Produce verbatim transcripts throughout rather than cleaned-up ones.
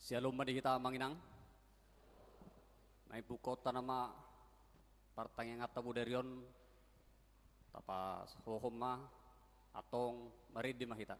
Syalom ma di hita amang inang. Naeng pungkaonta nama partangianganta bodari on, tapahohom ma, antong marende ma hita.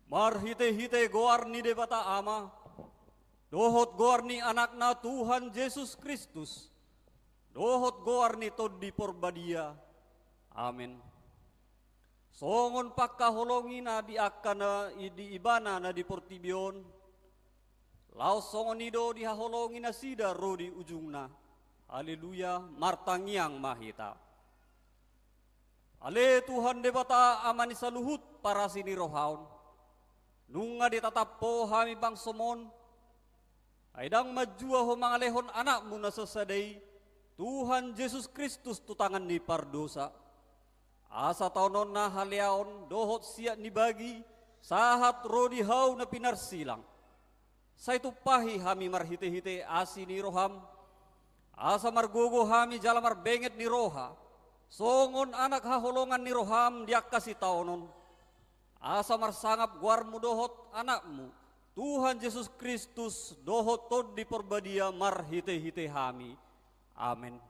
Marhitehite goar ni Debata Ama, dohot goar ni Anakna Tuhan Jesus Kristus, dohot goar ni Tondi Porbadia. Amen. Songon pangkaholongina di angka na i-, di ibana na di portibi on, laos songon i do dihaholongi nasida ro di ujungna. Haleluya, martangiang ma hita. Ale Tuhan Debata Ama ni saluhut parasi ni roha on, nunga ditatap Ho hami bangsom on, ai ndang manjua Ho mangalehon Anakmu na sasada i, Tuhan Jesus Kristus, tu tangan ni pardosa. Asa taononna haleaon dohot siat ni bagi, sahat ro di hau na pinarsilang. Sai tumpahi hami marhitehite asi ni roham, asa margogo hami jala marbenget ni roha, songon anak haholongan ni roham di angka sitaonon. Asa marsangap goarmu dohot Anakmu, Tuhan Jesus Kristus, dohot Tondi Porbadia marhitehite hami. Amen.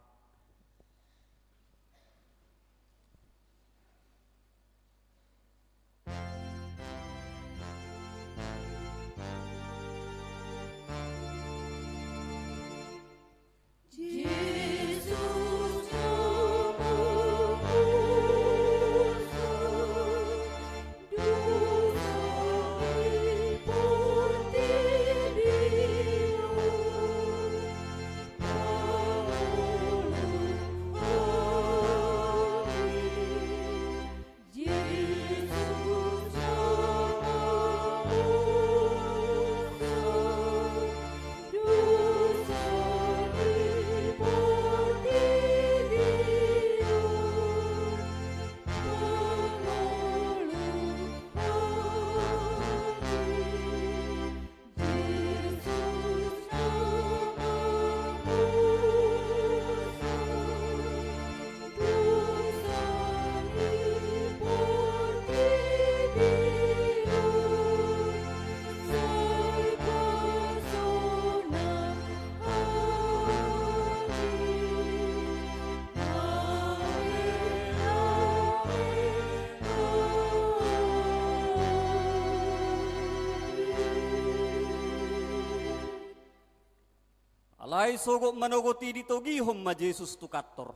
Alai sogot manogot i ditogihon ma Jesus tu kantor.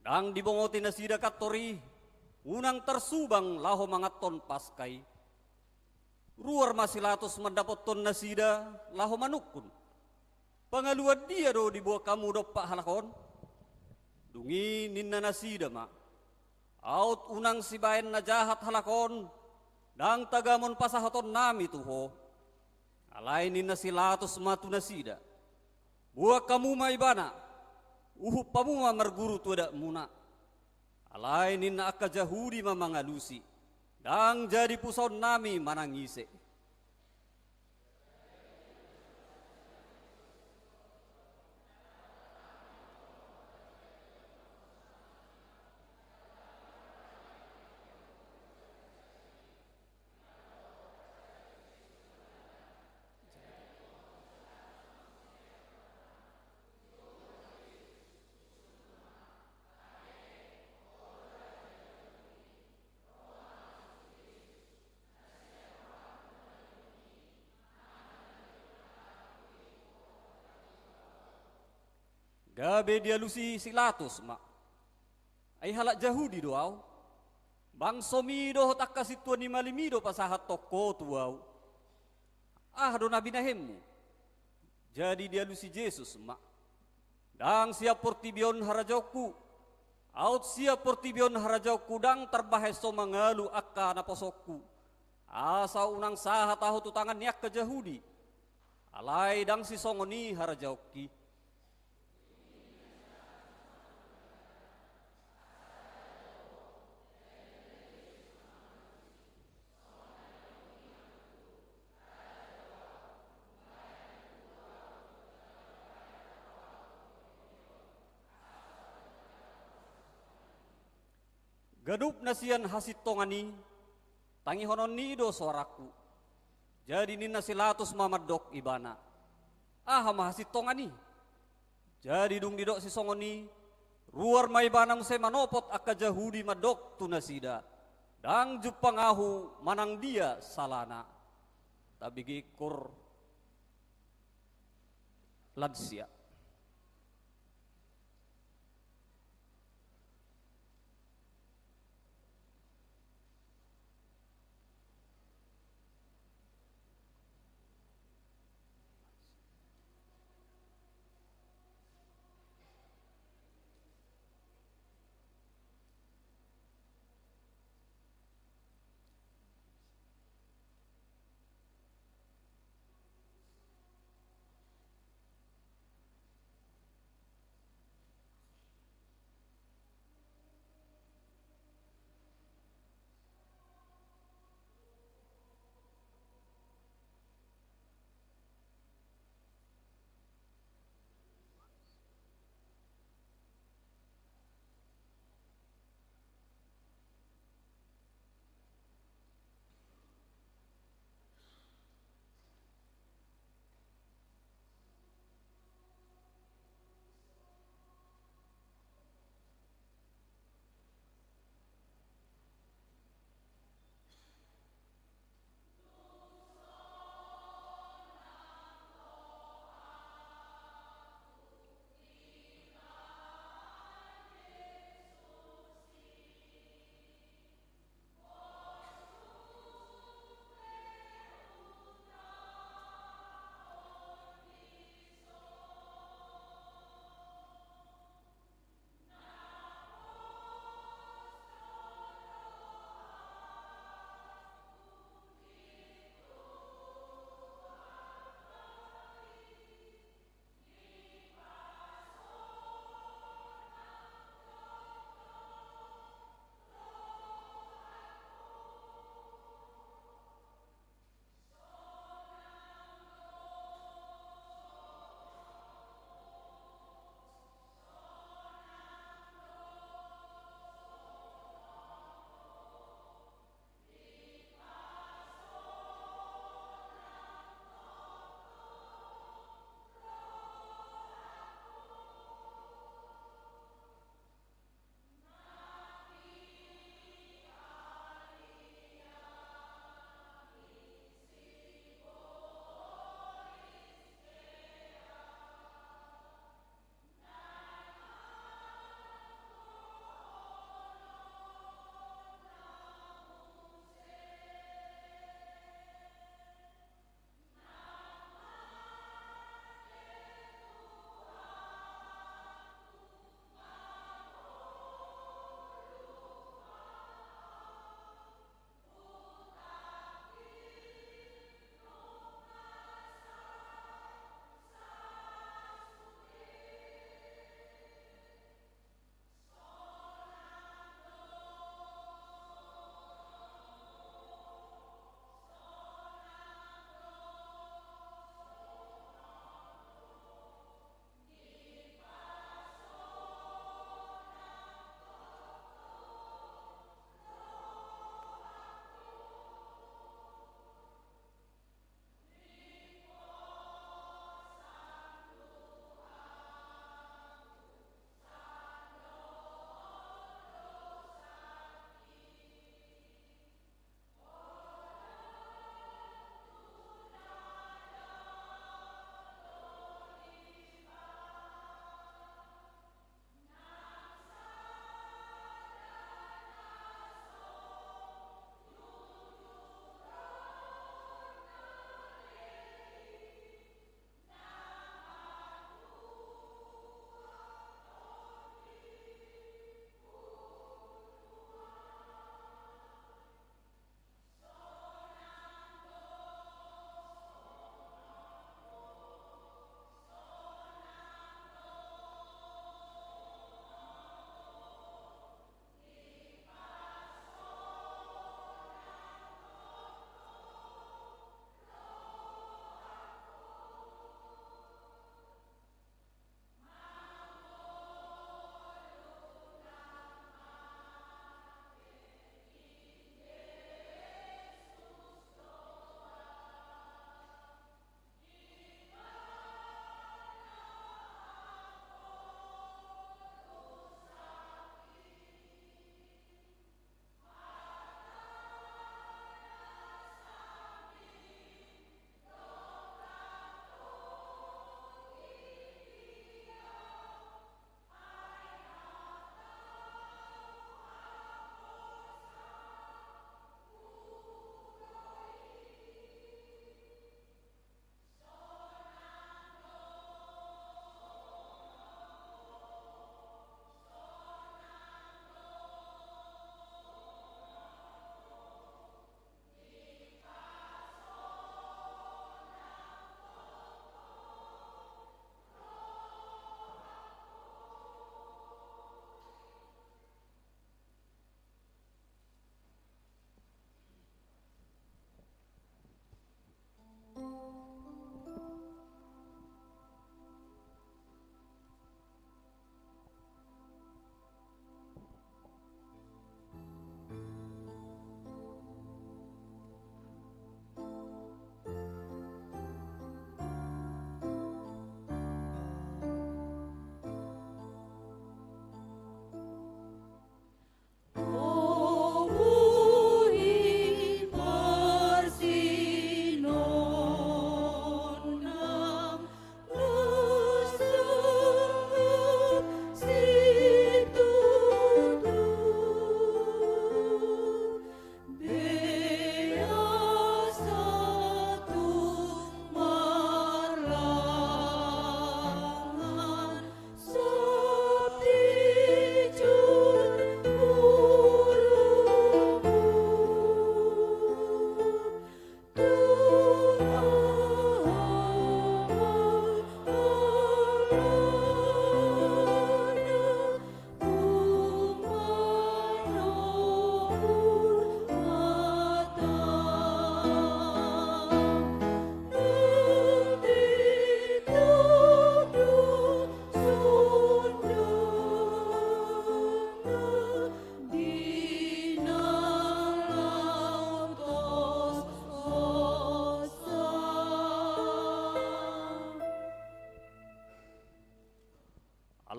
Ndang dibongoti nasida kantor i, unang tarsubang laho manganhon Paska i. Ruar ma si Latus mandapothon nasida laho manungkun: Pangaluan dia do diboan hamu dompak halak on? Dung i ninna nasida ma: Aut unang sibaen na jahat halak on, ndang tagamon pasahatonnami tu ho. Alai ninna si Latus ma tu nasida: Boan hamu ma ibana, uhum hamu ma marguru tu adatmuna. Alai ninna angka Jahudi ma mangalusi: Ndang jadi pusaonnami manang ise. Gabe dialusi si Latus ma: Ai halak Jahudi do ahu. Bangsomi dohot angka sintua ni malimi do pasahathon ho tu ahu. Aha do na binahenmu? Jadi dialusi Jesus ma: Ndang sian portibi on harajaonku. Aut sian portibi on harajaonku ndang tarbahen so mangalu angka naposongku. Asa unang sahat ahu tu tangan ni angka Jahudi. Alai ndang sisongon i harajaonki. Ganup na sian hasintongan i, tangihonon ni i do soarangku. Jadi ninna si Latus ma mandok ibana: Aha ma hasintongan i? Jadi dung didok sisongon i, ruar ma ibana muse manopot angka Jahudi mandok tu nasida: Ndang jumpang ahu manang dia salana. Tabege ingkon lansia.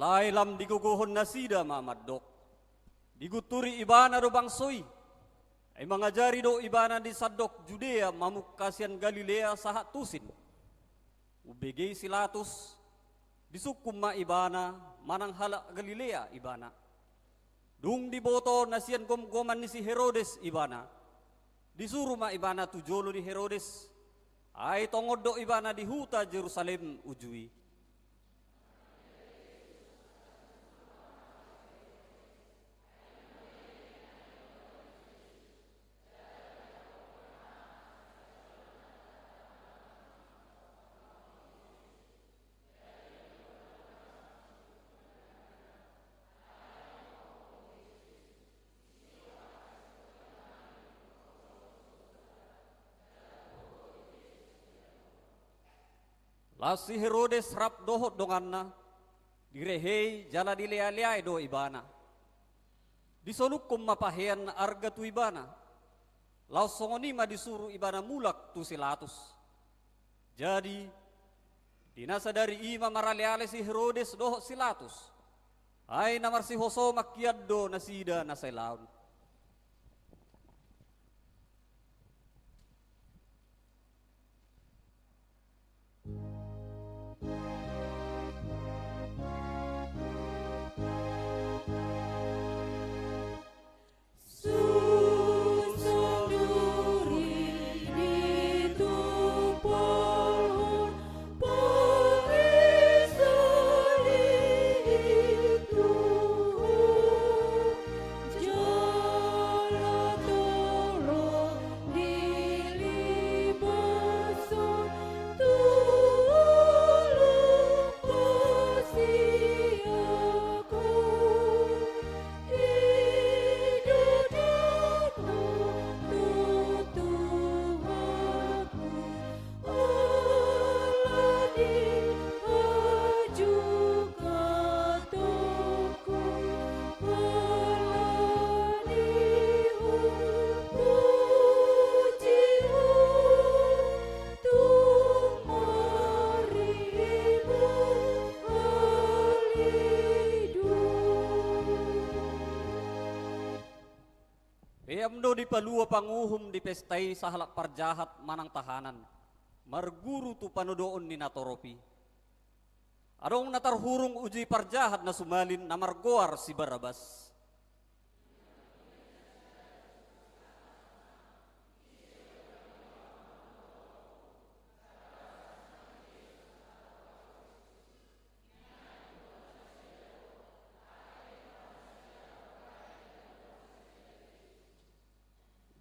Ai lam digogohon nasida ma mandok, digunturi ibana do bangso i. Ai mangajari do ibana di sandok Judea mamungka sian Galilea sahat tusin. Umbege i si Latus, disungkun ma ibana manang halak Galilea ibana. Dung diboto na sian gomgoman ni si Herodes ibana, disuru ma ibana tu jolo ni Herodes. Ai tongon do ibana di huta Jerusalem uju i. Laos si Herodes rap dohot donganna, direhei jala dilealeai do ibana. Disolukkon ma pahean arga tu ibana. Laos songon i ma disuru ibana mulak tu si Latus. Jadi, di na sadari i ma maraleale si Herodes dohot si Latus. Ai na marsihosoman hian do nasida na sailaon. Eam do dipalua panguhum di pesta i sahalak parjahat manang tahanan, marguru tu panodoon ni natorop i. Adong na tarhurung uju i parjahat na sumalin na margoar si Barabas.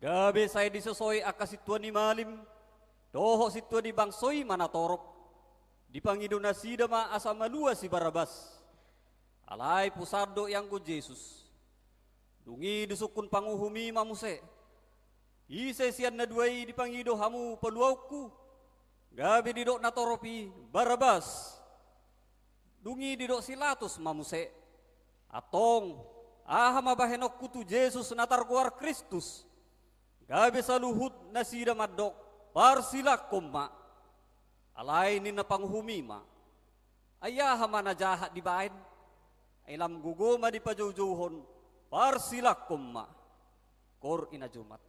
Gabe sai disosoi angka sintua ni malim dohot sintua ni bangso i ma natorop. Dipangido nasida ma asa malua si Barabas. Alai pusar do ianggo Jesus. Dung i disungkun panguhum i ma muse, ise sian na dua i dipangido hamu paluaonku? Gabe didok natorop i, Barabas. Dung i didok si Latus ma muse, antong, aha ma bahenonku tu Jesus na targoar Kristus? Gabe saluhut nasida mandok, parsilangkon ma. Alai ninna panguhum i ma, ai aha ma na jahat dibaen? Ai lam gogo ma dipajoujouhon, parsilangkon ma. Kor i na jumat.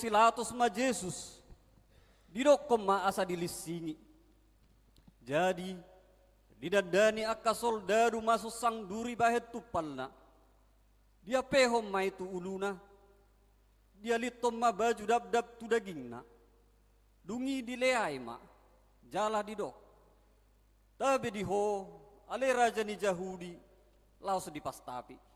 Pilatus ma Jesus, didokkon ma asa dilinsingi. Jadi, didandani angka soldadu ma sunsang duri bahen tumpalna. Diampehon ma i tu uluna, dialithon ma baju dabdab tu dagingna. Dung i dileai ma, jala didok: Tabe di ho, ale raja ni Jahudi, laos dipastapi.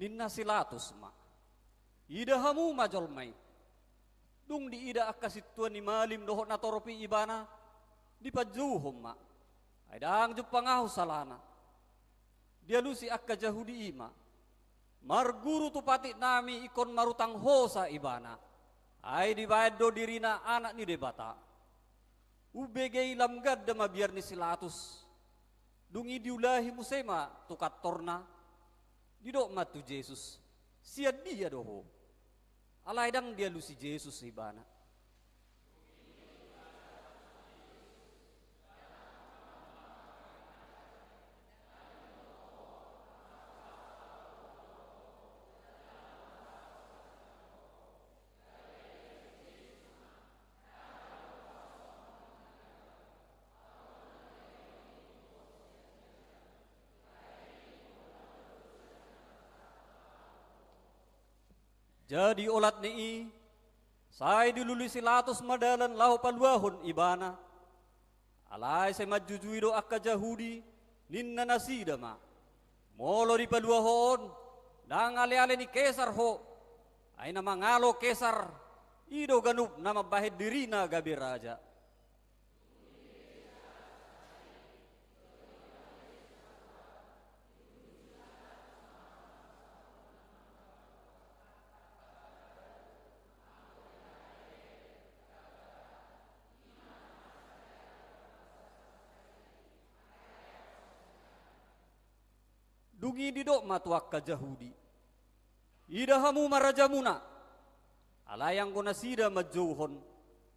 Ninna si Latus ma: Ida hamu ma jolma i. Dung diida angka sintua ni malim dohot natorop i ibana, dipanjouhon ma. Ai ndang jumpang ahu salana. Dialusi angka Jahudi i ma: Marguru tu patik nami ingkon marutang hosa ibana. Ai dibaen do dirina Anak ni Debata. Umbege i lam ganda ma biar ni si Latus. Dung i diulahi muse ma tu kantorna. Didok ma tu Jesus: Sian dia do ho? Alai ndang dialusi Jesus ibana. Jadi olat ni i, sai dilului si Latus ma dalan laho paluahon ibana. Alai sai manjujui do angka Jahudi, ninna nasida ma: Molo dipalua ho on, ndang aleale ni Kesar ho. Ai na mangalo Kesar, i do ganup na mambahen dirina gabe raja. Dung i didok ma tu angka Jahudi: Ida hamu ma rajamuna. Alai anggo nasida manjouhon: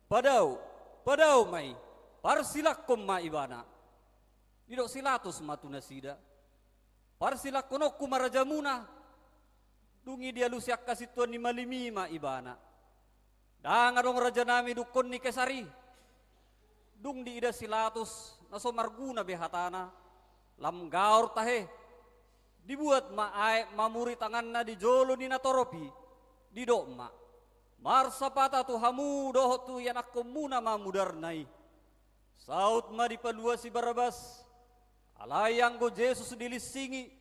Padao, padao ma i, parsilangkon ma ibana. Didok si Latus ma tu nasida: Parsilangkononku ma rajamuna. Dung i dialusi angka sintua ni malim i ma ibana. Ndang adong rajanami dungkon ni Kesar i. Dung diida si Latus na so marguna be hatana, lam gaor tahe. Dibuat ma aek mamuri tanganna di jolo ni natorop i, didok ma: Marsapata tu hamu dohot tu ianakkonmuna ma mudarna i. Saut ma dipalua si Barabas. Alai anggo Jesus dilinsingi,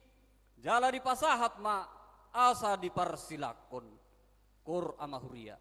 jala dipasahat ma asa diparsilangkon. Koor ama huria.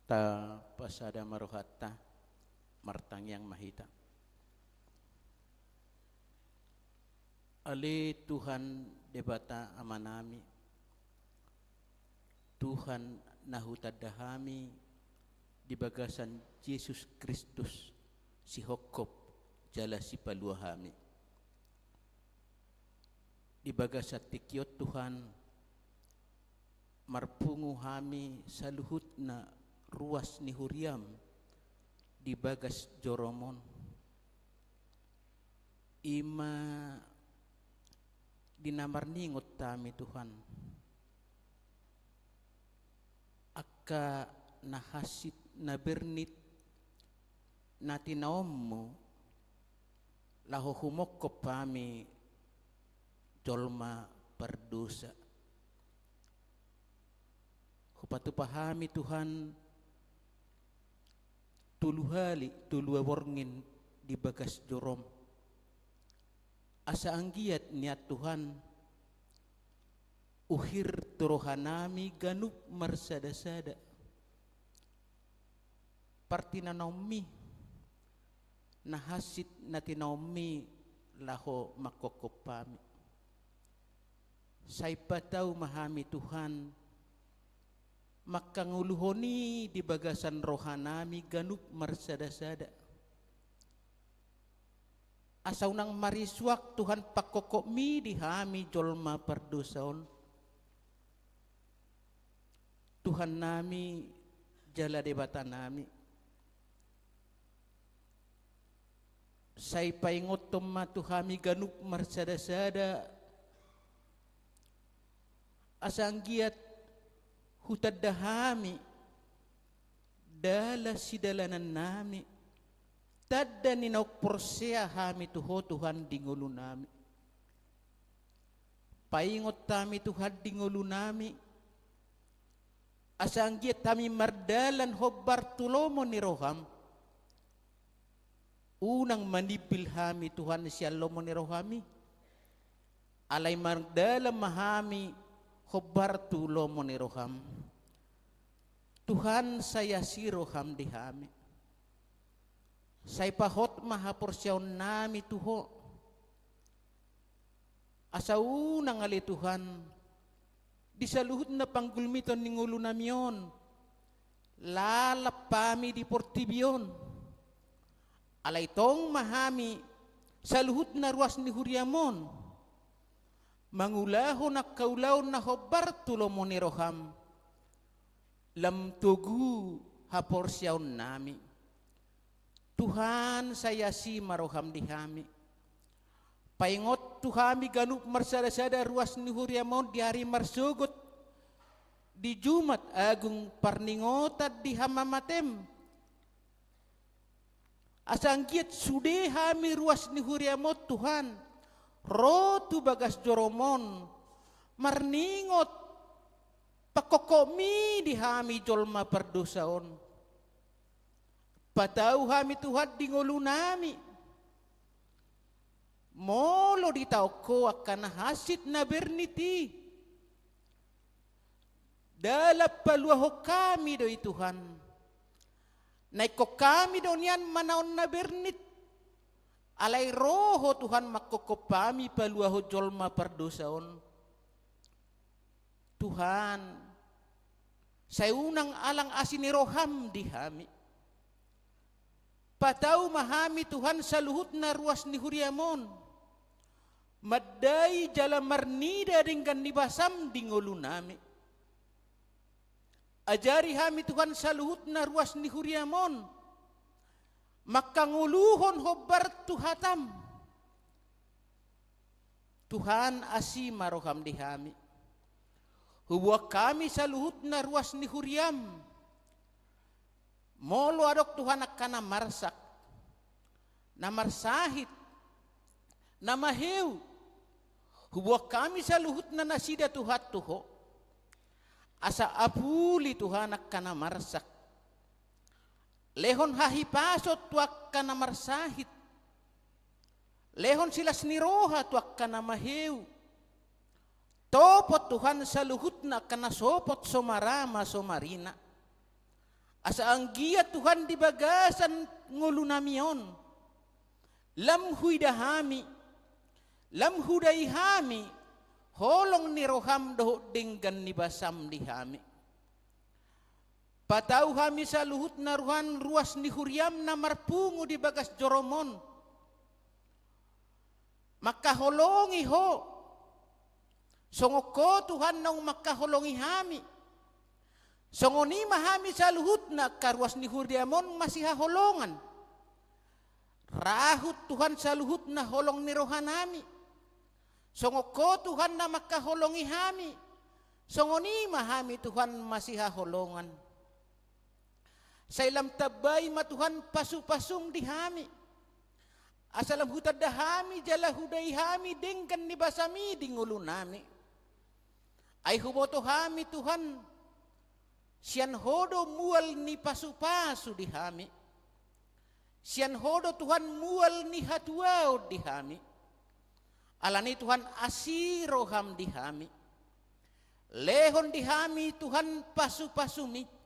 Tapasada ma rohanta, martangiang ma hita. Ale Tuhan Debata Amanami, Tuhan na hutanda hami di bagasan Jesus Kristus, sihophop jala sipalua hami. Di bagasan tingki on Tuhan, marpungu hami saluhutna ruas ni huriam di bagas jorom on. I ma di na marningot hami Tuhan, angka na hansit na bernit na tinaonmu laho humophop hami jolma pardosa. Hupatupa hami Tuhan tolu hali tolu borngin di bagas jorom. Asa anggiat nian Tuhan, uhir tu rohanami ganup marsadasada partinanaonmi na hansit na tinaonmi laho manghophop hami. Sai patau ma hami Tuhan, mangkangoluhon i di bagasan rohanami ganup marsadasada. Asa unang marisuak Tuhan panghophopmi di hami jolma pardosa on. Tuhannami jala Debatanami, sai paingothon ma tu hami ganup marsadasada, asa anggiat hutanda hami dalan sidalanannami, tanda ni naung porsea hami tu Ho Tuhan di ngolunami. Paingot hami Tuhan di ngolunami, asa anggiat hami mardalan hombar tu lomo ni roham. Unang manimbil hami Tuhan sian lomo ni rohami, alai mardalan ma hami hombar tu lomo ni roham. Tuhan, sai asi roham di hami. Sai pahot ma haporseaonnami tu Ho. Asa unang ale Tuhan, di saluhutna panggulmiton ni ngolunami on, lalap hami di portibi on. Alai tong ma hami saluhutna ruas ni huriam on mangulahon angka ulaon na hombar tu lomo ni roham, lam togu haporseaonnami. Tuhan, sai asi ma roham di hami. Paingot tu hami ganup marsadasada ruas ni huriam on di ari marsogot, di Jumat Agung parningotan di hamamatem. Asa anggiat sude hami ruas ni huriam on Tuhan, ro tu bagas jorom on, marningot panghophopmi di hami jolma pardosa on. Patau hami Tuhan di ngolunami. Molo ditaon Ho angka na hansit na bernit i, dalan paluahon hami do i Tuhan. Na ingkon hami do nian manaon na bernit. Alai ro Ho Tuhan manghophop hami paluahon jolma pardosa on. Tuhan, sai unang alang asi ni roham di hami. Patau ma hami Tuhan saluhutna ruas ni huriam on, mandai jala marnida denggan ni basam di ngolunami. Ajari hami Tuhan saluhutna ruas ni huriam on, mangkangoluhon hombar tu hatam. Tuhan, asi ma roham di hami. Huboan hami saluhutna ruas ni huriam. Molo adong Tuhan angka na marsak, na marsahit, na maheu, huboan hami saluhutna nasida Tuhan tu Ho. Asa apuli Tuhan angka na marsak. Lehon hahipason tu angka na marsahit. Lehon silas ni roha tu angka na maheu. Topot Tuhan saluhutna angka na sopot so marama so marina. Asa anggiat Tuhan di bagasan ngolunami on, lam huida hami, lam hudai hami, holong ni roham dohot denggan ni basam di hami. Patau hami saluhutna Tuhan ruas ni huriam na marpungu di bagas jorom on. Mangkaholongi Ho. Songon Ho Tuhan naung mangkaholongi hami. Songon i ma hami saluhutna angka ruas ni huriam on masihaholongan. Rahut Tuhan saluhutna holong ni rohanami. Songon Ho Tuhan na mangkaholongi hami. Songon i ma hami Tuhan masihaholongan. Sai lam tambai ma Tuhan pasupasum di hami. Asa lam hutanda hami jala hudai hami denggan ni basami di ngolunami. Ai huboto hami Tuhan, sian Ho do mual ni pasupasu di hami. Sian Ho do Tuhan mual ni hatuaon di hami. Alani Tuhan asi roham di hami. Lehon di hami Tuhan pasupasumi.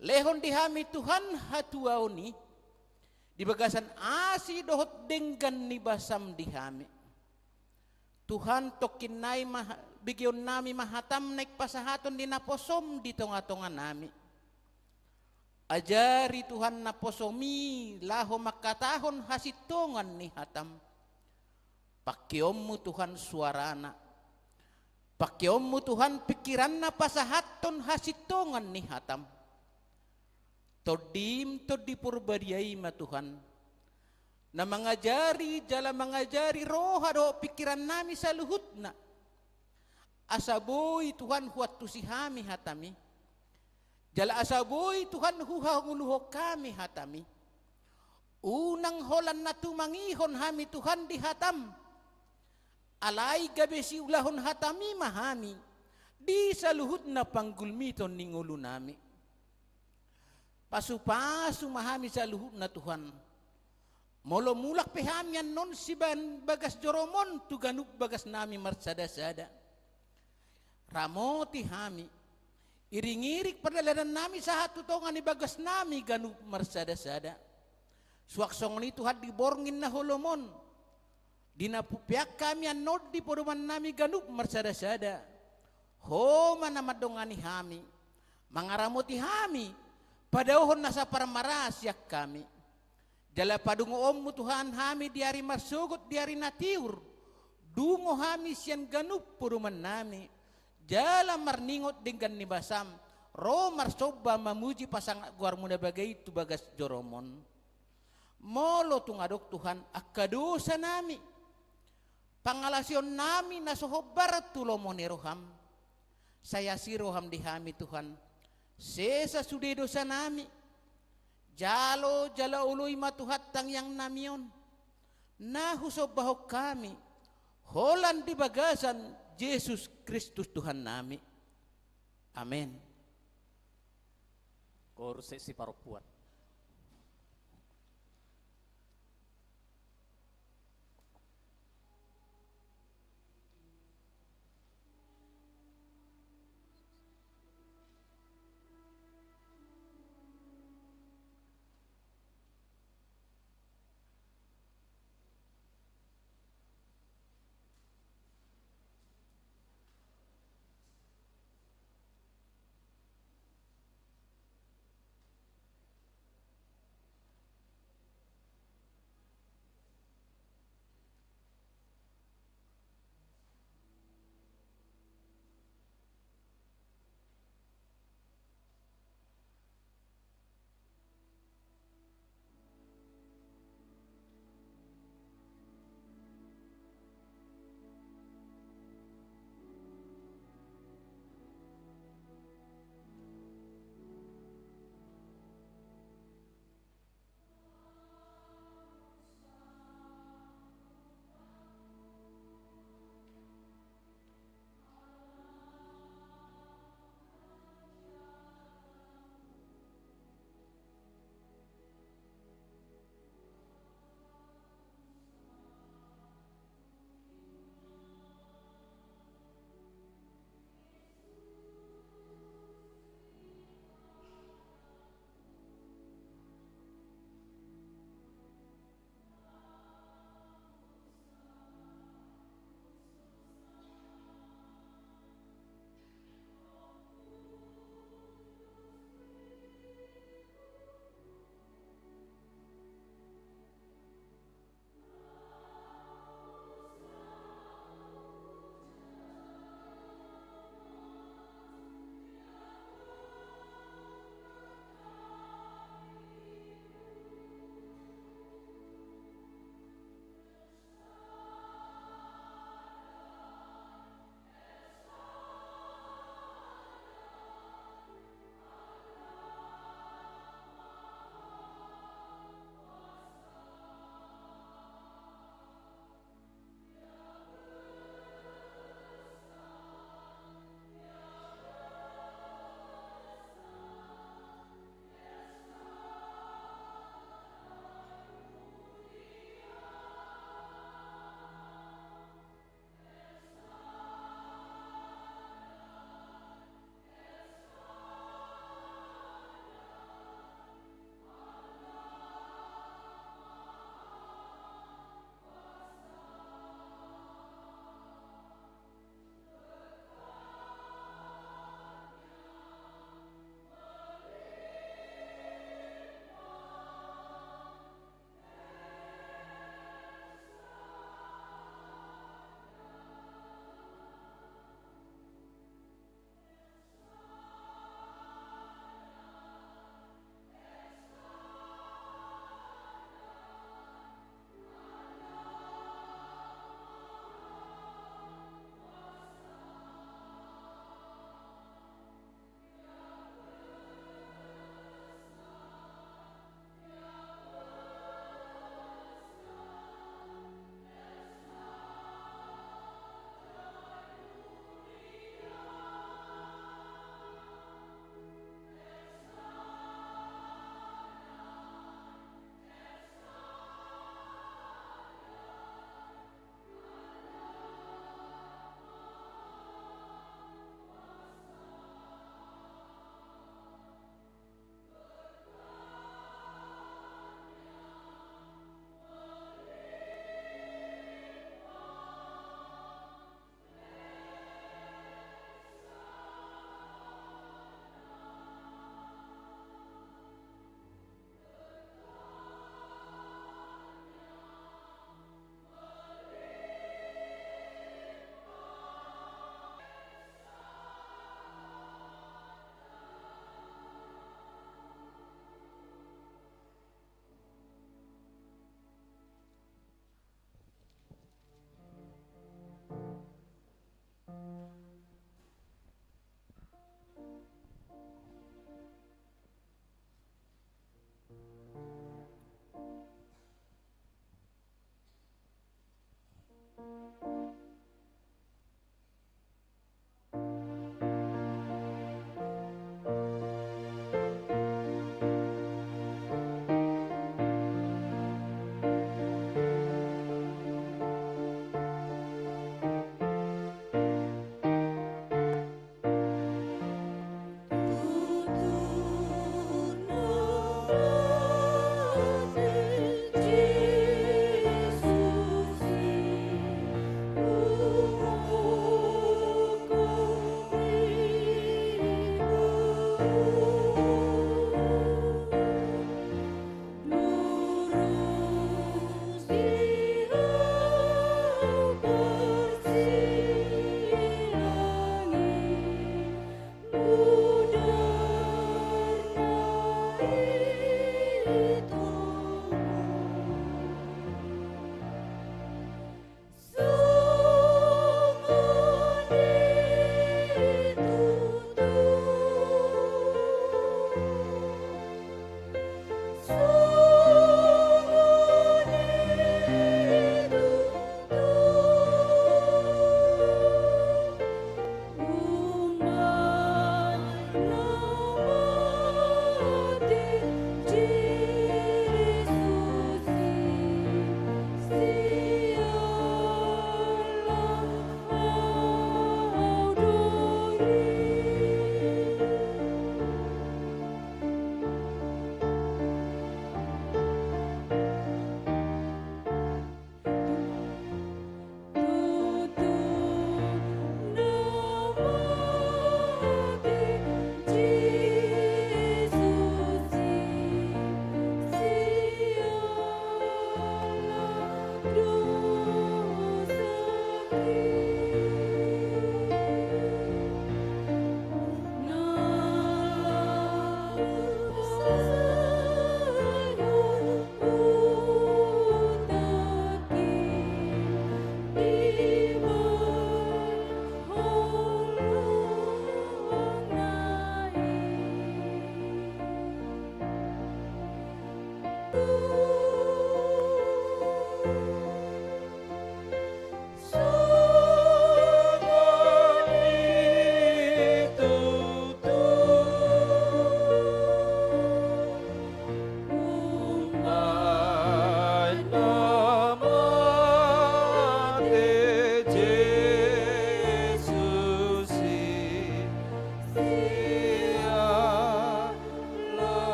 Lehon di hami Tuhan hatuaon i. Di bagasan asi dohot denggan ni basam di hami. Tuhan tongkin nai ma begeonnami ma hatam naeng pasahaton di naposom di tongatonganami. Ajari Tuhan naposomi laho mangkatahon hasintongan ni hatam. Pangkeonmu Tuhan suarana. Pangkeonmu Tuhan pingkiranna pasahathon hasintongan ni hatam. Tondim Tondi Porbadia i ma Tuhan. Na mangajari jala mangajari roha dohot pingkirannami saluhutna. Asa boi Tuhan huantusi hami hatami. Jala asa boi Tuhan huhangoluhon hami hatami. Unang holan na tumangihon hami Tuhan di hatam. Alai gabe siulahon hatami ma hami. Di saluhutna panggulmiton ni ngolunami. Pasupasu ma hami saluhutna Tuhan. Molo mulak pe hami annon sibaen bagas jorom on tu ganup bagasnami marsadasada. Ramoti hami. Iringiring pardalanannami sahat tu tonga ni bagasnami ganup marsadasada. Suang songon i Tuhan di borngin na holom on. Di na pupeak hami annon di podomannami ganup marsadasada. Ho ma na mandongani hami. Mangaramoti hami. Padaohon nasa parmaraan sian hami. Jala padungoonmu Tuhan hami di ari marsogot di ari na tiur. Dungo hami sian ganup podomannami. Jala marningot denggan ni basam. Ro marsomba mamuji pasangap goarmu na baga i tu bagas jorom on. Molo tung adong Tuhan angka dosanami. Pangalaosionnami na so hombar tu lomo ni roham. Sai asi roham di hami Tuhan. Sesa sude dosanami. Jalo jala oloi ma Tuhan tangiangnami on. Na husombahon hami. Holan di bagasan Jesus Kristus Tuhannami. Amen. Koor sesi parompuan.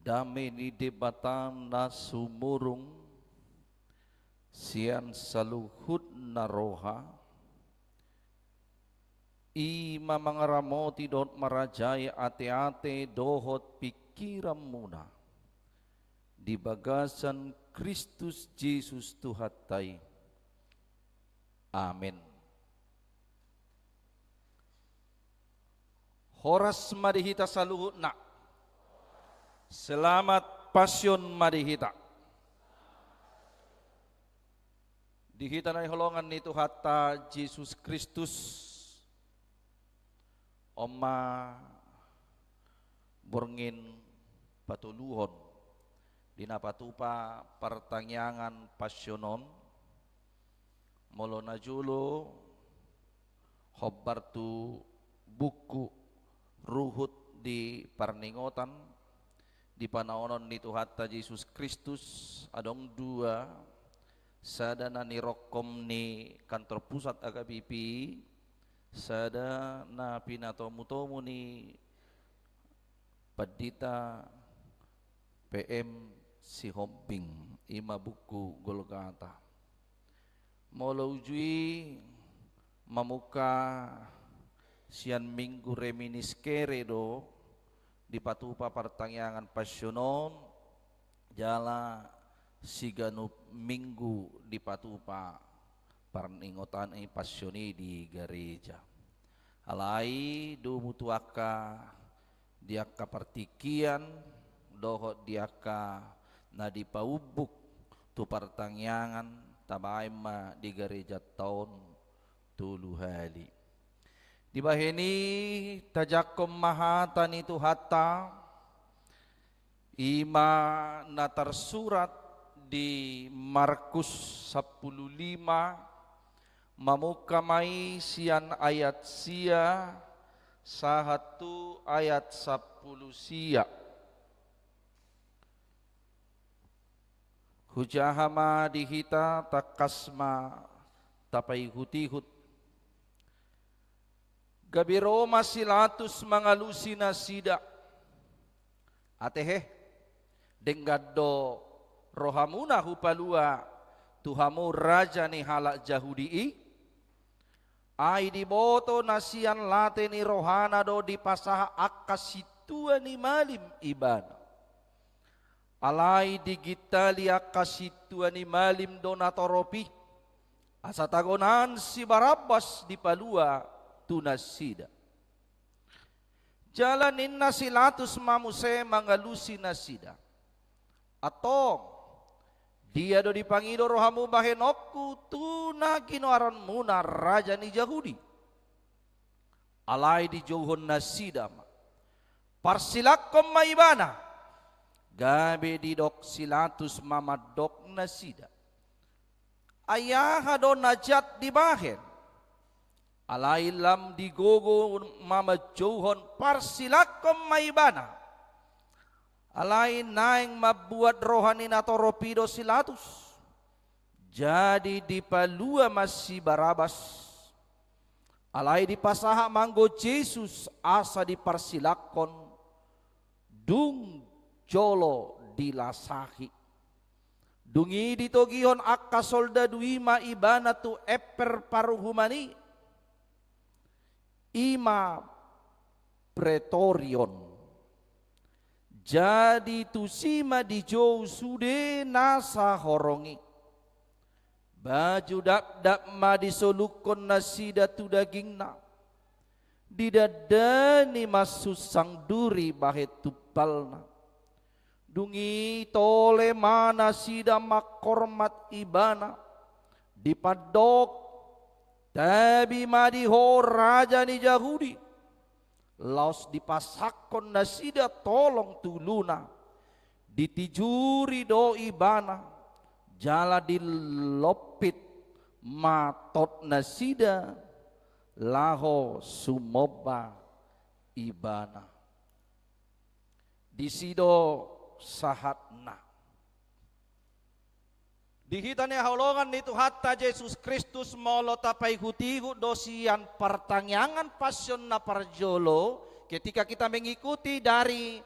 Dame ni Debata na sumurung sian saluhutna roha, i ma mangaramoti dohot marajai ateate dohot pingkiranmuna di bagasan Kristus Jesus Tuhanta i. Amen. Horas ma di hita saluhutna. Selamat Passion ma di hita. Di hita na hinaholongan ni Tuhanta Jesus Kristus, on ma borngin patoluhon di na patupa partangiangan Passion on. Molo najolo, hombar tu buku Ruhut di Parningotan, di panaonon ni Tuhanta Jesus Kristus, adong dua, sada na nirongkom ni kantor pusat H K B P, sada na pinatomutomu ni Pandita P M Sihombing, i ma buku Golgata. Molo uju i mamungka sian minggu Reminiscere do dipatupa partangiangan Passion on, jala siganup minggu dipatupa parningotan i, Passion i di gareja. Alai domu tu angka di angka partingkian dohot di angka na dipaumbuk tu partangiangan, tabaen ma di garejanta on tolu hali. Dibahen i tajangkon ma hata ni Tuhanta, i ma na tarsurat di Markus sampulu lima, mamungka ma i sian ayat sia sahat tu ayat sampulu sia. Hujaha ma di hita, tangkas ma tapaihutihut. Gabe ro ma si Latus mangalusi nasida. Ate he, denggan do rohamuna hupalua tu hamu raja ni halak Jahudi i? Ai diboto na sian late ni rohana do dipasahat angka sintua ni malim ibana. Alai digintali angka sintua ni malim do natorop i, asa tagonan si Barabas dipalua tu nasida. Jala ninna si Latus ma muse mangalusi nasida: Antong, dia do dipangido rohamu bahenonku tu na ginoaranmuna raja ni Jahudi? Alai dijouhon nasida ma: Parsilangkon ma ibana! Gabe didok si Latus ma mandok nasida: Ai aha do na jat dibahen? Alai lam digogo ma manjouhon: Parsilangkon ma ibana! Alai naeng mambuat roha ni natorop i do si Latus. Jadi dipalua ma si Barabas. Alai dipasahat ma anggo Jesus asa diparsilangkon, dung jolo dilasahi. Dung i ditogihon angka soldadu i ma ibana tu emper paruhuman i, i ma pretorion. Jadi tusi ma dijou sude nasa horong i. Baju dakdak ma disolungkon nasida tu dagingna. Didandani ma sunsang duri bahen tumpalna. Dung i tole ma nasida manghormat ibana. Dipandok, tabi ma di ho raja ni Jahudi. Laos dipasangkon nasida tolong tu uluna. Ditijuri do ibana, jala dilompit ma tot nasida laho sumomba ibana. Disi do sahatna. Di hita na hinaholongan ni Tuhanta Jesus Kristus, molo tapaihut-ihut do sian partangiangan Pasion na parjolo, ketika kita mengikuti dari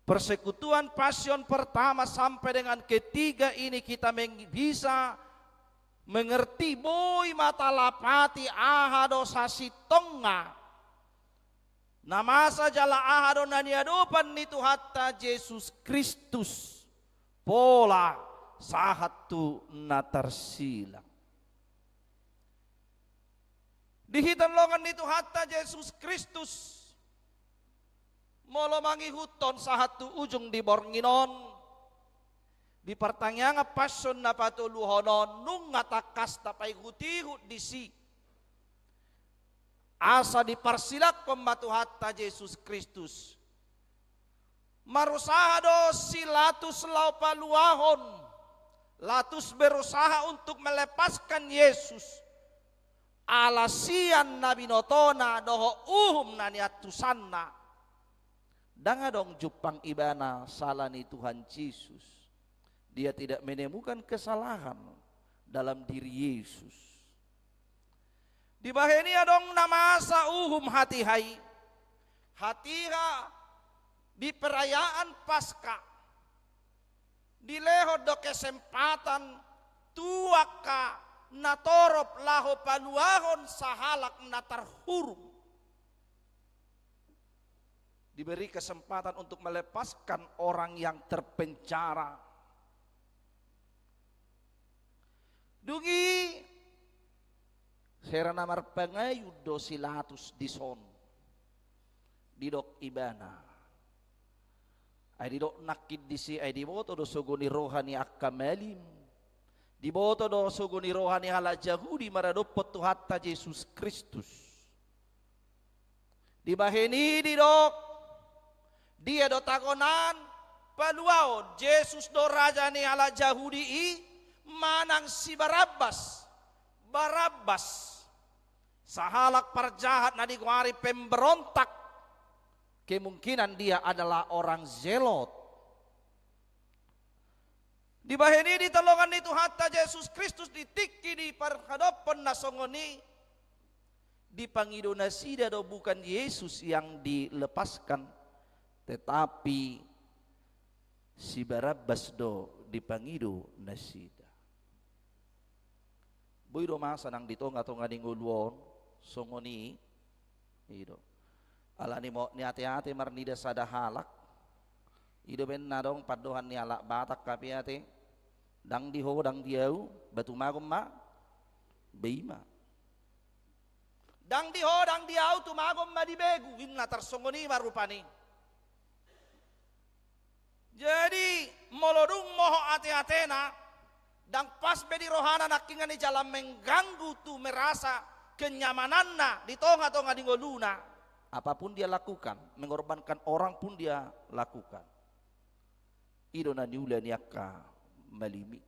persekutuan Pasion pertama sampai dengan ketiga ini, kita meng-, bisa mengerti, boi ma talapati aha do sasintongna na masa jala aha do na niadopan ni Tuhanta Jesus Kristus pola sahat tu na tarsilang. Di hita na hinaholongan ni Tuhanta Jesus Kristus, molo mangihuthon sahat tu ujung di borngin on, di partangiangan Pasion na patoluhon on, nunga tangkas tapaihut-ihut disi. Asa diparsilangkon ma Tuhanta Jesus Kristus. Marusaha do si Latus laho paluahon. Latus berusaha untuk melepaskan Yesus. Ala sian na binotona dohot uhum na niantusanna. Ndang adong jumpang ibana sala ni Tuhan Jesus. Dia tidak menemukan kesalahan dalam diri Yesus. Dibahen i adong na masa uhum hatiha i. Hatiha di perayaan Paskah. Dilehon do kesempatan tu angka na torop laho paluahon sahalak na tarhurung. Diberi kesempatan untuk melepaskan orang yang terpenjara. Dung i, sera na marpangayun do si Latus dison. Didok ibana. Ai didok nangkin disi, ai diboto do sogo ni roha ni angka malim. Diboto do sogo ni roha ni halak Jahudi maradophon Tuhanta Jesus Kristus. Dibahen i didok, dia do tagonan paluahon, Jesus do raja ni halak Jahudi i, manang si Barabbas? Barabbas. Sahalak parjahat na digoari pemberontak. Kemungkinan dia adalah orang Zelot. Dibahen i di hinaholongan ni Tuhanta Jesus Kristus di tingki di parhadophon na songon i, dipangido nasida do bukan Yesus yang dilepaskan, tetapi si Barabbas do dipangido nasida. Boi do masa nang di tonga-tonga ni ngolu on songon i, i do. Ala ni mo-, niate-ate marnida sada halak, i do umbahen na adong pandohan ni halak Batak, hape ate, ndang di ho, ndang di au, ba tumagon ma, ba i ma. Ndang di ho, ndang di au, tumagon ma di begu, inna tarsongon i ma rupani. Jadi, molo dung mohop ate-atena, ndang pas be di rohana nangkiningan i jala mengganggu tu merasa kenyamananna di tonga-tonga ni ngoluna. Apapun dia lakukan, mengorbankan orang pun dia lakukan. I do na niula ni angka malim i.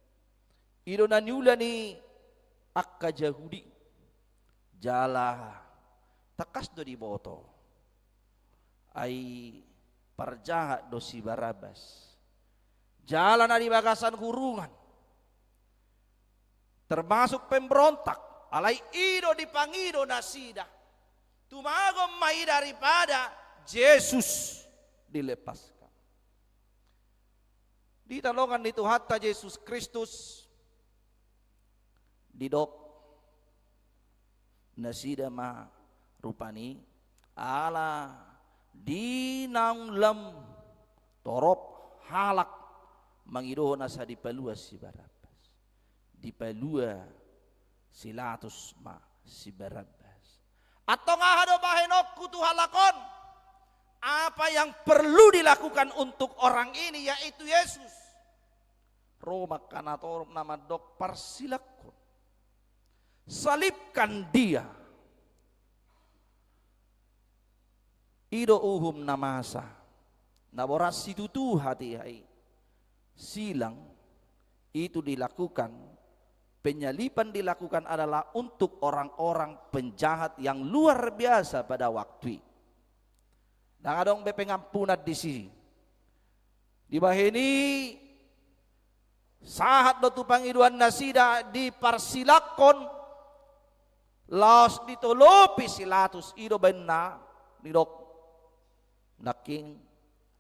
I do na niula ni angka Jahudi. Jala tangkas do diboto. Ai parjahat do si Barabbas. Jala na di bagasan hurungan. Termasuk pemberontak. Alai i do dipangido nasida. Tumagon ma i daripada Jesus dilepaskan. Di tangiangan ni Tuhanta Jesus Kristus, didok nasida ma rupani, ala di naung lam torop halak mangidohon asa dipalua si Barabas. Dipalua si Pilatus ma si Barabas. Antong aha do bahenonku tu halak on? Apa yang perlu dilakukan untuk orang ini, yaitu Yesus. Ro ma angka na torop na mandok, parsilanghon. Salibkan dia. I do uhum na masa. Na borat situtu hatiha i. Silang itu dilakukan, penyaliban dilakukan adalah untuk orang-orang penjahat yang luar biasa pada waktu i. Ndang adong be pengampunan disi. Dibahen i sahat do tu pangidoan nasida, diparsilanghon, laos ditolopi si Pilatus. I do baenna didok, nangkin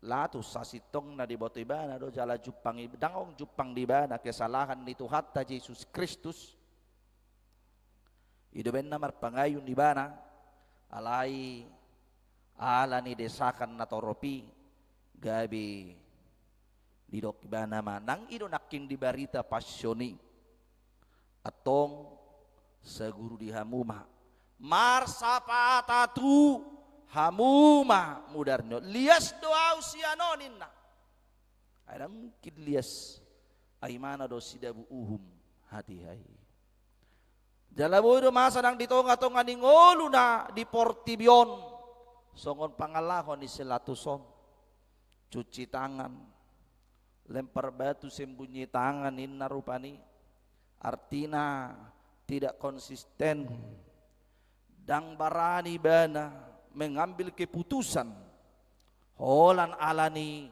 Pilatus sasintongna diboto ibana do jala jumpang i-, ndang adong jumpang di ibana kesalahan ni Tuhanta Jesus Kristus. I do baenna marpangayun ibana, alai ala ni desakan na torop i gabe didok ibana ma, nang i do nangkin di barita Passion i. Antong saguru di hamu ma, marsapata tu hamu ma mudar ni on. Lias do ahu sian on, ninna. Ai ndang mungkin lias, ai imana do sidabu uhum hatiha i. Jala boi do masa nang di tonga-tonga ni ngoluna di portibi on, songon pangalaho ni si Pilatus on. Cuci tangan, lempar batu sembunyi tangan, ninna rupani. Artina tidak konsisten. Ndang barani ibana mengambil keputusan. Holan ala ni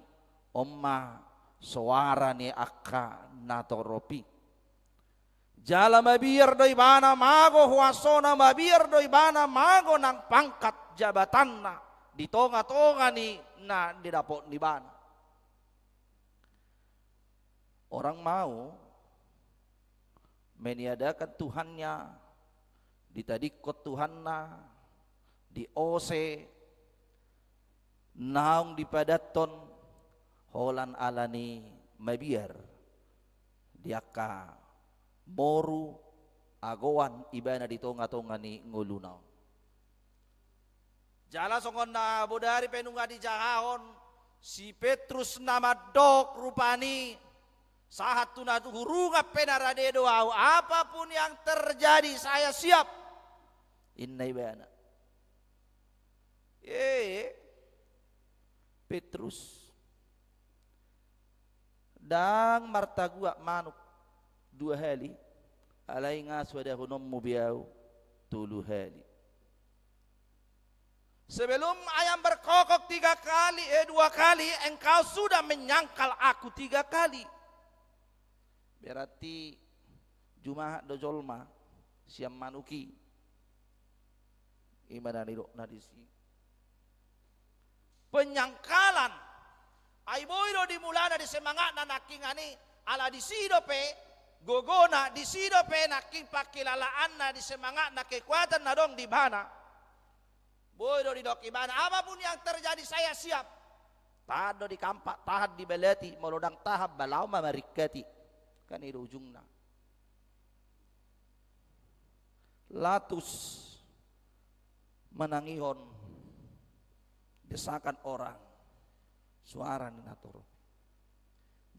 on ma soara ni angka na torop i. Jala mabiar do ibana mago huasona, mabiar do ibana mago nang pangkat jabatanna di tonga-tonga ni na nidapot ni ibana. Orang mau meniadakan Tuhannya, ditadingkon Tuhanna, diose, naung dipadathon, holan ala ni mabiar di angka moru agoan ibana di tonga-tonga ni ngoluna on. Jala songon na bodari pe nunga dijahahon, si Petrus na mandok rupani, sahat tu na hurungan pe na rade do ahu, apapun yang terjadi saya siap. Inna ibana. E, Petrus, ndang martaguak manuk dua hali, alai nga so adahononmu be ahu tolu hali. Sebelum ayam berkokok tiga kali, eh, dua kali, engkau sudah menyangkal aku tiga kali. Berarti jumahat do jolma sian manuk i. I ma na nidokna disi. Penyangkalan. Ai boi do di mulana di semangatna nangkingan i, ala disi dope gogona, disi dope nangkin pangkilalaanna di semangatna, kekuatan na adong di ibana. Boi do didok ibana, apapun yang terjadi saya siap. Tahan do di kampak, tahan di balati, molo ndang tahan ba laho ma maringkati. Kan i do ujungna. Pilatus manangihon desakan orang, suara ni na torop.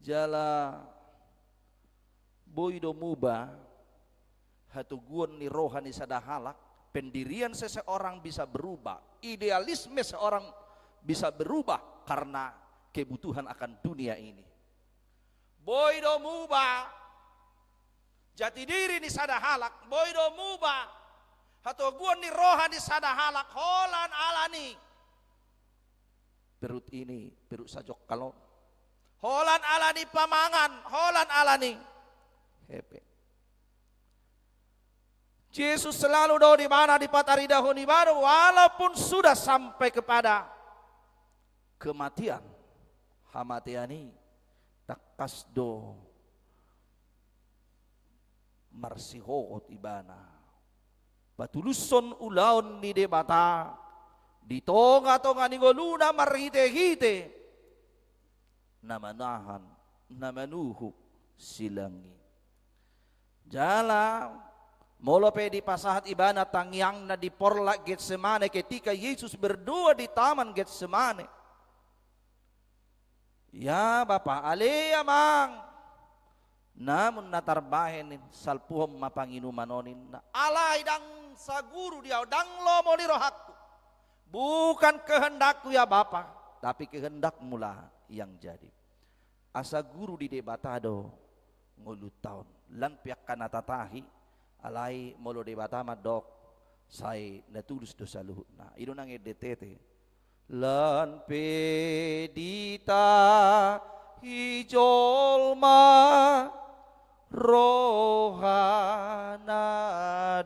Jala boi do muba hatoguon ni roha ni sada halak, pendirian seseorang bisa berubah, idealisme seorang bisa berubah karena kebutuhan akan dunia ini. Boi do muba jati diri ni sada halak, boi do muba hatoguon ni roha ni sada halak holan ala ni perut ini, perut sajongkal on. Holan ala ni pamangan, holan ala ni hepeng. Jesus selalu do di ibana dipataridahon ibana, walaupun sudah sampai kepada kematian, hamatean i, tangkas do marsihohot ibana patulushon ulaon ni Debata di tonga-tonga ni ngoluna marhite-hite na manahan, na manuhuk silang i. Jala molo pe dipasahat ibana tangiangna di porlak Getsemane, ketika Yesus berdoa di taman Getsemane, "Ya Bapa, ale Amang, namun na tarbahen, salpuhon ma panginuman on," ninna. "Alai ndang saguru di ahu, ndang lomo ni rohangku. Bukan kehendakku ya Bapa, tapi kehendak-Mu lah yang jadi." Asa guru di Debata do ngolunta on. Lan pe angka na tatahi, alai molo Debata mandok, sai na tulus do saluhutna. I do nang endetete. Lan pe ditahi jolma, rohana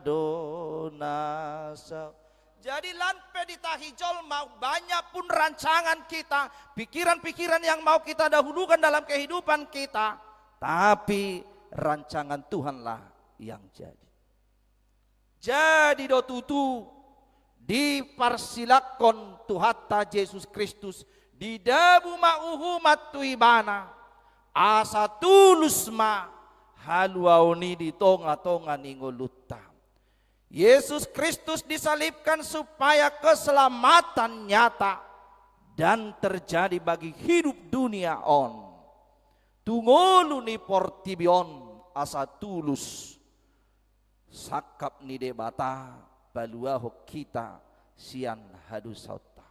do na sa- Jadi, lan pe ditahi jolma, banyak pun rancangan kita, pikiran-pikiran yang mau kita dahulukan dalam kehidupan kita, tapi rancangan Tuhanlah yang jadi. Jadi do tutu, diparsilakkon Tuhanta Jesus Kristus, didabu ma uhuman tu Ibana, asa tulus ma haluaon i di tonga-tonga ni ngolunta. Yesus Kristus disalibkan supaya keselamatan nyata dan terjadi bagi hidup dunia on. Tu ngolu ni portibi on, asa tulus sangkap ni Debata paluahon hita sian hadosaonta.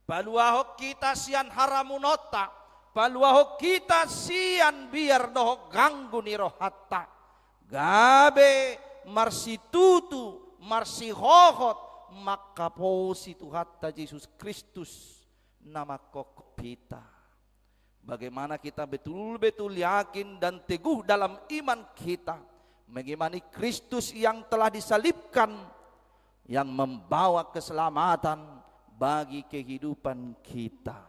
Paluahon hita sian haramunonta, paluahon hita sian biar dohot ganggu ni rohanta. Gabe marsitutu, marsihohot, mangkaposi Tuhanta Jesus Kristus na manghophop hita. Bagaimana kita betul-betul yakin dan teguh dalam iman kita mengimani Kristus yang telah disalibkan, yang membawa keselamatan bagi kehidupan kita.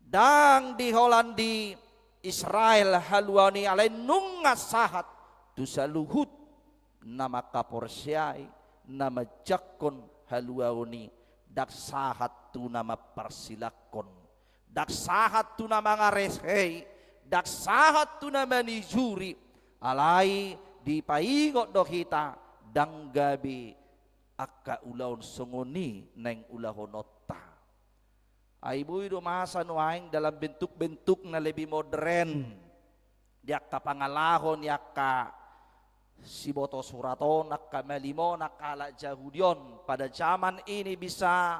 Ndang diholan di Israel haluaon i, alai nunga sahat tu saluhut na mangkaporseai, na manjangkon haluaon i, ndang sahat tu na mamparsilakkon, ndang sahat tu na mangaresei, ndang sahat tu na manijuri, alai dipaingot do hita, ndang gabe angka ulaon songon i naeng ulahononta. Ai boi do masa nuaeng dalam bentuk-bentuk na lebih modern di angka pangalaho ni angka siboto surat on, angka malim on, angka halak Jahudi on. Pada zaman ini bisa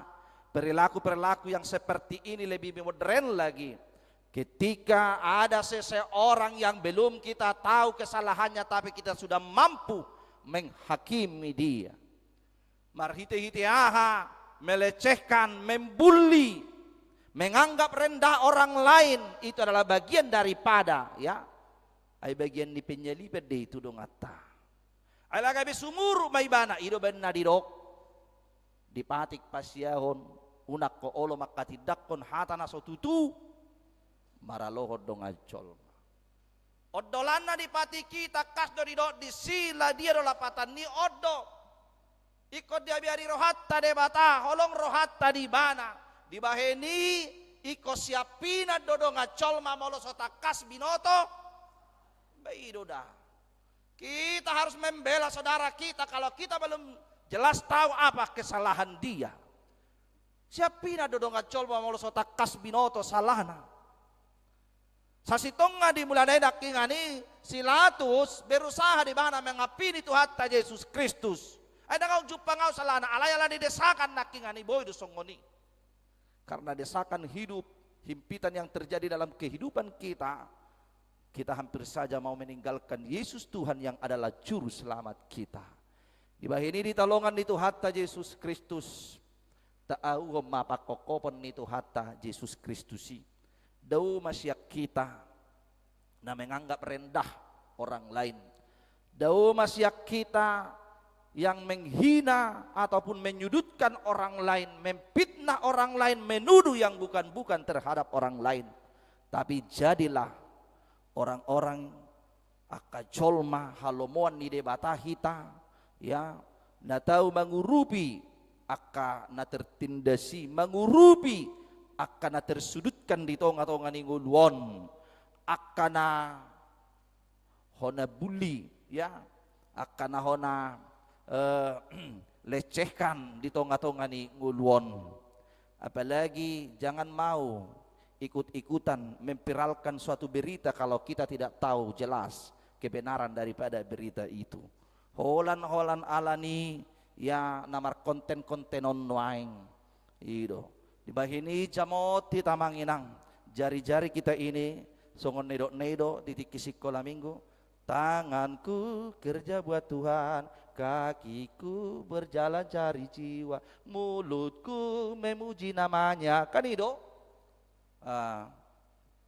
perilaku-perilaku yang seperti ini lebih modern lagi. Ketika ada seseorang yang belum kita tahu kesalahannya, tapi kita sudah mampu menghakimi dia. Marhite-hite aha, melecehkan, membuli, menganggap rendah orang lain, itu adalah bagian daripada, ya. Ai bagian ni penyaliban do i tu donganta. Ai la gabe sumurut ma ibana, i do umbahen na didok, dipatik pasiahon, unang ho olo manghatindanghon hata na so tutu maralohon dongan jolma. Ondolanna dipatik i, tangkas do didok disi, la dia do lapatan ni on do. Ingkon diabiari rohanta Debata, holong rohanta di ibana. Dibahen i, ingkon siampinan do dongan jolma molo so tangkas binoto. Ba i do da. Kita harus membela saudara kita kalau kita belum jelas tahu apa kesalahan dia. Siampinan do dongan jolma molo so tangkas binoto salahna. Sasintongna di mula na i nangkiningan i, si Pilatus berusaha di ibana mengampini Tuhanta Jesus Kristus. Ai ndang adong jumpang ahu salahna, alai ala ni desakan nangkiningan i boi do songon i. Karena desakan hidup, himpitan yang terjadi dalam kehidupan kita, kita hampir saja mau meninggalkan Yesus Tuhan yang adalah Juru Selamat kita. Dibahen i di tolongan ni Tuhanta Jesus Kristus, taauhon ma panghophopon ni Tuhanta Jesus Kristus i. Dao ma sian hita na menganggap rendah orang lain. Dao ma sian hita yang menghina ataupun menyudutkan orang lain, memfitnah orang lain, menuduh yang bukan-bukan terhadap orang lain. Tapi jadilah orang-orang, angka jolma halomoan ni Debata hita, ya, na tau mangurupi angka na tertindas i, mangurupi angka na tersudutkan di tonga-tonga ni ngolu on, angka na hona bully, ya, angka na hona, eh, lecehkan di tonga-tonga ni ngolu on. Apalagi jangan mau ikut-ikutan memviralkan suatu berita kalau kita tidak tahu jelas kebenaran daripada berita itu. Holan-holan alani, ya, na markonten-konten on nuaeng. I do. Dibahen i jamot hita amang inang. Jari-jari kita ini, songon nidok-nidok di tingki sikola minggu, tanganku kerja buat Tuhan, kakiku berjalan cari jiwa, mulutku memuji namanya. Kan i do? Ah,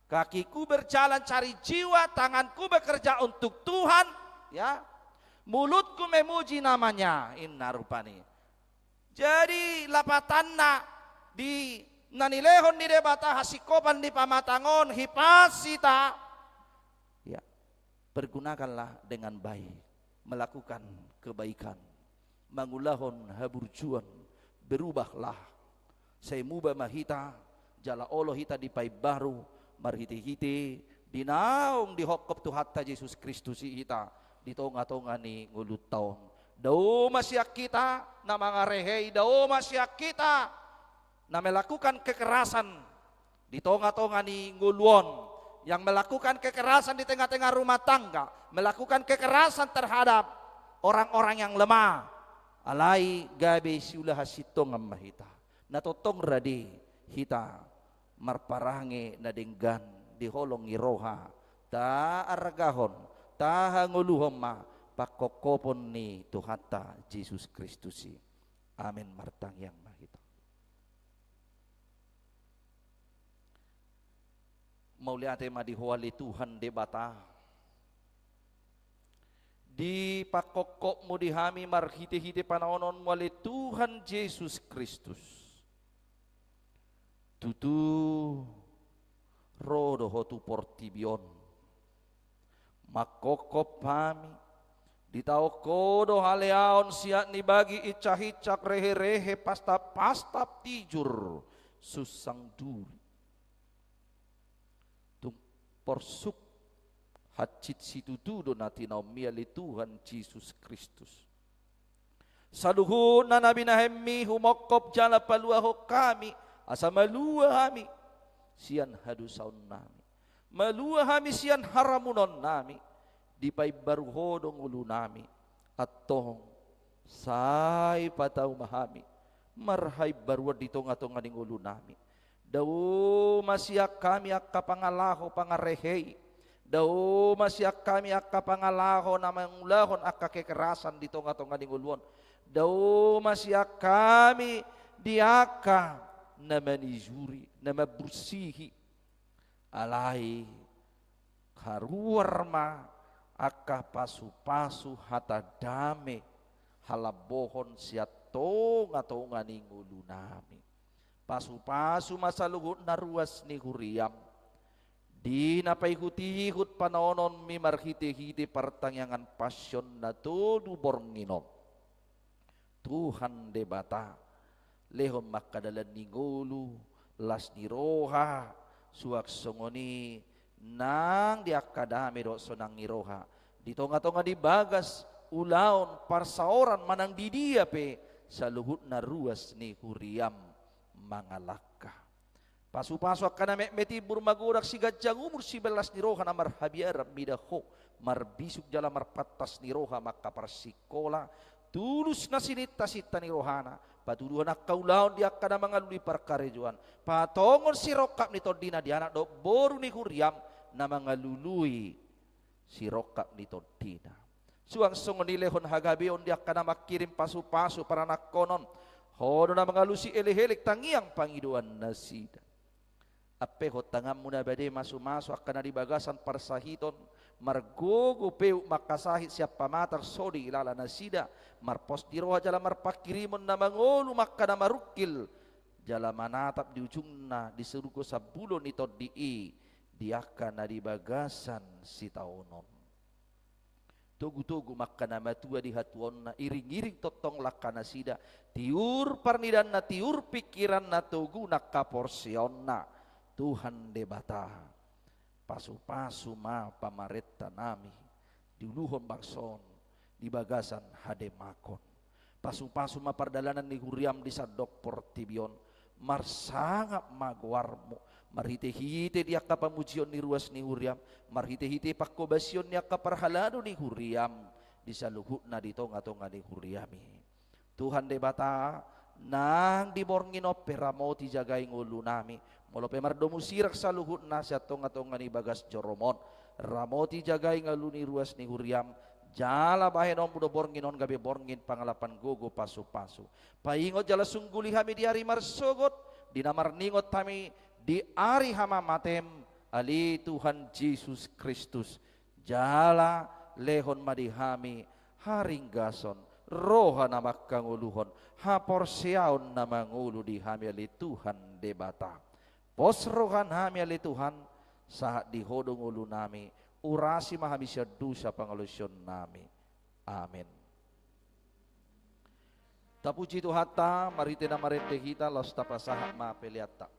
kakiku berjalan cari jiwa, tanganku bekerja untuk Tuhan, ya. Mulutku memuji namanya. Inna rupani. Jadi lapatanna di na nilehon ni Debata hasingkopan ni pamatang on, hipas hita, ya, pergunakanlah dengan baik, melakukan kebaikan, mangulahon haburjuon, berubahlah. Sai muba ma hita, jala olo hita dipaimbaru marhite-hite di naung dihophop Tuhanta Jesus Kristus i hita di tonga-tonga ni ngolunta on. Dao ma sian hita na mangarehei, dao ma sian hita na melakukan kekerasan di tonga-tonga ni ngolu on, yang melakukan kekerasan di tengah-tengah rumah tangga, melakukan kekerasan terhadap orang-orang yang lemah. Alai gabe siula hasintongan ma hita. Na tongtong rade hita marparange na denggan di holong ni roha, taargahon, tahangoluhon ma pangkophopon ni Tuhanta Jesus Kristus i. Amen. Martangiang ma hita. Mauliate ma di Ho ale Tuhan Debata. Di pangkophopmu di hami marhite-hite panaononmu ale Tuhan Jesus Kristus. Tutu ro do Ho tu portibi on. Mangkophop hami, ditaon Ho do haleaon, siat ni bagi, incak-incak, rehe-rehe, pastap-pastap, tijur, sunsang duri. Tung porsuk hansit situtu do na tinaonmi ale Tuhan Jesus Kristus. Saluhutna na binahenmi humongkop jala paluahon hami, asa malua hami sian hadosaonnami. Malua hami sian haramunonnami, dipaimbaru Ho do ngolunami. Antong, sai patau ma hami marhaimbaruan di tonga-tonga ni ngolunami. Dao ma sian hami angka pangalaho pangarehei. Dao ma sian hami angka pangalaho na mangulahon angka kekerasan di tonga-tonga ni ngolu on. Dao ma sian hami di angka na manijuri, na mambursihi. Alai haruar ma angka pasu-pasu hata dame halambohon sian tonga-tonga ni ngolunami. Pasu-pasu ma saluhutna ruas ni huriam di na paihut-ihut panaononmi marhite-hite partangiangan Passion na tolu borngin on. Tuhan Debata, lehon ma angka dalan ni ngolu, las ni roha, suang songon i nang di angka dame dohot sonang ni roha di tonga-tonga ni bagas, ulaon, parsaoran manang di dia pe saluhutna ruas ni huriam mangalangka. Pasu-pasu angka na metmet, timbur magodang, siganjang umur, siberlas ni roha, na marhabiaran mida Ho, marbisuk jala marpantas ni roha ma angka parsikola, tulus na sininta-sinta ni rohana, patuduhon angka ulaon di angka na mangalului parkarejoan, patongon sirongkap ni tondina di anak dohot boru ni huriam na mangalului sirongkap ni tondina. Suang songon i lehon hagabeon di angka na mangkirim pasu-pasu paranakhonon. Ho do na mangalusi elek-elek tangiang pangidoan nasida. Ampehon tanganmu na bade masu-masu angka na di bagasan parsahiton, margogo peu mangkasahit sian pamatang so diilala nasida, marpos ni roha jala marpangkirimon na mangolu ma angka na marungkil jala manatap di ujungna di surgo sambulo ni tondi i, di angka na di bagasan sitaonon. Togu-togu ma angka na matua di hatuaonna, iring-iring tongtong langkanasida, tiur parnidaanna, tiur pingkiranna, togu nang haporseaonna. Tuhan Debata, pasu-pasu ma pamarentanami, diuluhon bangso on di bagasan hademakon. Pasu-pasu ma pardalanan ni huriam di sandok portibi on. Marsangap ma goarmu, marhite-hite di angka pamujion ni ruas ni huriam, marhite-hite panghobasion ni angka parhalado ni huriam di saluhutna di tonga-tonga ni huriam i. Tuhan Debata, nang di borngin on pe ramoti jagai ngolunami, molo pe mardomu sirang saluhutna sian tonga-tonga ni bagas jorom on, ramoti jagai ngolu ni ruas ni huriam, jala bahenonmu do borngin on gabe borngin pangalapan, gogo, pasu-pasu. Paingot jala sungguli hami di ari marsogot, di na marningot hami di ari hamamatem, ale Tuhan Jesus Kristus. Jala lehon ma di hami haringgason, roha na mangkangoluhon, haporseaon na mangolu di hami, ale Tuhan Debata. Pos rohanami, ale Tuhan, sahat di Ho do ngolunami, urasi ma hami sian dosa pangalaosionnami. Amen. Tapuji Tuhanta, marhite na marende hita, laos tapasahat ma peleanta.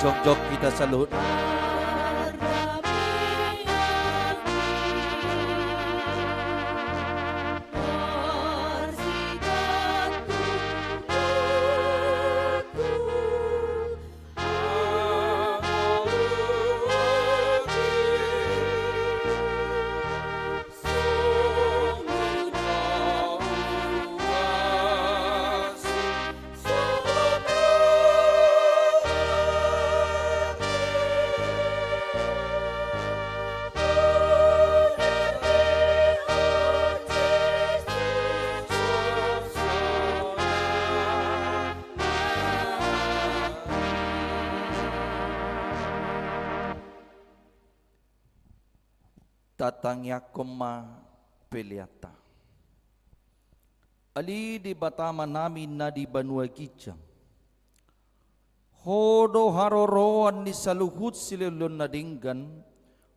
Jongjong hita saluhutna. Tatangiangkon ma peleanta. Ale Debata Amanami na di banua ginjang, Ho do haroroan ni saluhut silehonlehon na denggan,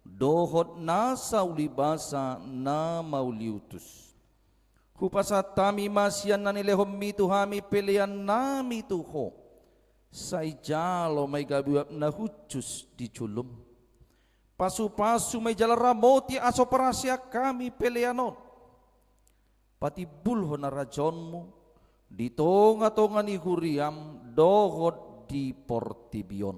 dohot nasa ulibasa na mauliutus. Hupasahat hami ma sian na nilehonmi tu hami peleannami tu Ho. Sai jalo ma i gabe uap na hushus di jolom. Pasupasu ma i jala ramoti asa parsea hami pelean on. Patimbulhon harajaonmu di tongatonga ni huriam dohot di portibi on.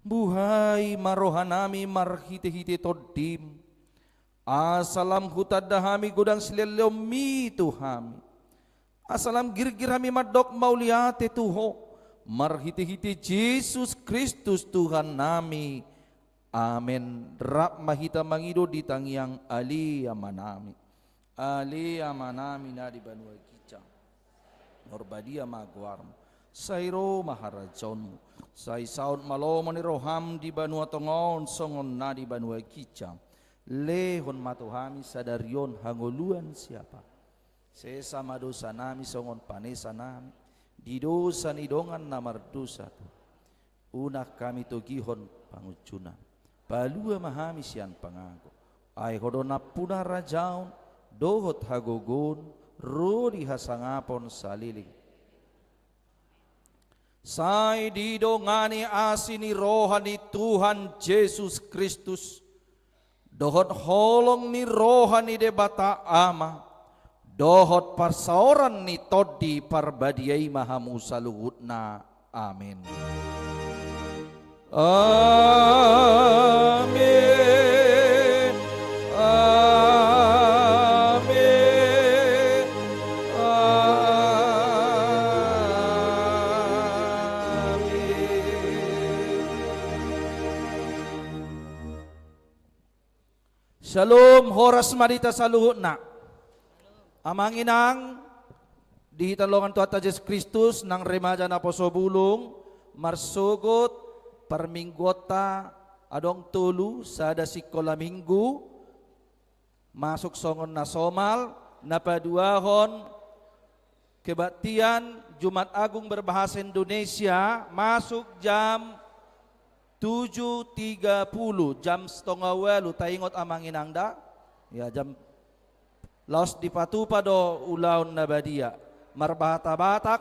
Buhai ma rohanami marhitehite Tondim, asa lam hutanda hami godang silehonlehonmi tu hami. Asa lam girgir hami mandok mauliate tu Ho, marhitehite Jesus Kristus Tuhannami. Amen. Rap ma hita mangido di tangiang Ale Amanami. Ale Amanami na di banua ginjang, parbadia ma goarmu. Sai ro ma harajaonmu. Sai saut ma lomo ni roham di banua tonga on songon na di banua ginjang. Lehon ma tu hami sadari on hangoluan siapari. Sesa ma dosanami songon panesanami di dosa ni dongan na mardosa tu hami. Unang hami togihon pangunjunan. Palua ma hami sian pangago. Ai Ho do nampuna harajaon, dohot hagogoon, ro di hasangapon saleleng. Sai didongani asi ni roha ni Tuhan Jesus Kristus, dohot holong ni roha ni Debata Ama, dohot parsaoran ni Tondi Parbadia i ma hamu saluhutna. Amen. Amen. Amen. Amen. Syalom, horas ma di hita saluhutna. Amang inang, di hita na hinaholongan Tuhanta Jesus Kristus, nang remaja naposo bulung, marsogot parmingguonta adong tolu, sada sikola minggu, masuk songon na somal, na paduahon kebaktian Jumat Agung berbahasa Indonesia masuk jam tujuh tiga puluh, jam setengah walu, taingot amang inang da? Ya, jam, laos dipatupa do ulaon na badia. Marbahasa Batak,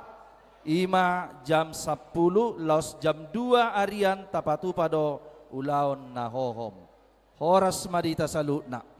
ima jam sampulu, laos jam dua arian tapatupa do ulaon na hohom. Horas ma di hita saluhutna.